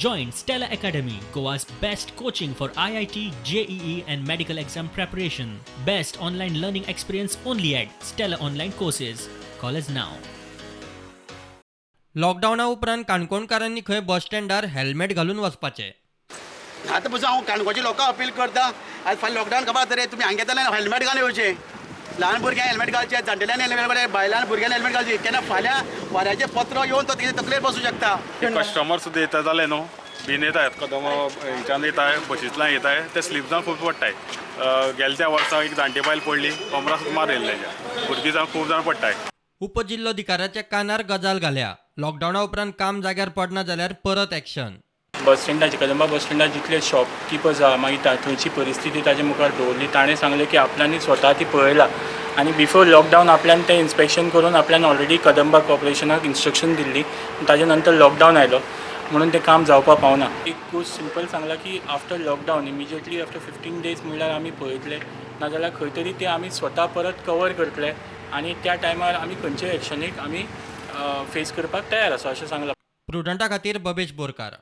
Join Stella Academy, Goa's best coaching for IIT, JEE, and medical exam preparation. Best online learning experience only at Stella Online Courses. Call us now. लॉकडावना उपरांत काणकोणकारांनी खंय बस स्टँडार helmet घालून वचपाचें. आतां पसून हांव काणकोणच्या लोकांक अपील करता, आयज फाल्यां लॉकडावन खबर आसा रे, तुमी हांगा येतले हेल्मेट घालून येवचें. ल्हान भुरग्यांक हेल्मेट घालचें, जाणटेल्यांनी हेल्मेट घालचें, बायलां भुरग्यांनी हेल्मेट घालची. केन्ना फाल्यां वाऱ्याचें पत्रो येवन तो तेजे तकलेर बसूं शकता. कस्टमर सुद्दां येता जाले न्हू, बीन येतात, कदम हेच्यान येताय, बशींतल्यान येताय, ते स्लीप जावन खूब पडटाय. गेल्या त्या वर्सा एक जाणटी बायल पडली, कमरा सुद्दां मार येयल्ले, भुरगीं जावन खूब जाण पडटाय. उपजिल्लोधिकाऱ्याच्या कानार गजाल घाल्या. लॉकडावना उपरांत काम जाग्यार पडना जाल्यार परत एक्शन. बस स्टँडाचे, कदंबा बस स्टँडार जितले शॉपकिपर्स आहा, मागीर थंयची परिस्थिती ताजे मुखार दवरली. ताणें सांगलें की आपल्यांनी स्वता ती पळयला आनी बिफोर लॉकडावन आपल्यान तें इन्स्पेक्शन करून आपल्यान ऑलरेडी कदंबा कॉर्पोरेशनाक इन्स्ट्रक्शन दिल्ली. ताजे नंतर लॉकडावन आयलो म्हणून तें काम जावपाक पावना. एक सिंपल सांगलां की after lockdown immediately after 15 days म्हणल्यार आमी पळयतले, नाजाल्यार खंय तरी ते आमी स्वता परत कवर करतले आनी त्या टायमार आमी खंयच्याय एक्शनीक आमी फेस करपाक तयार आसा, अशें सांगलां. प्रुडंटा खातीर बबेश बोरकार.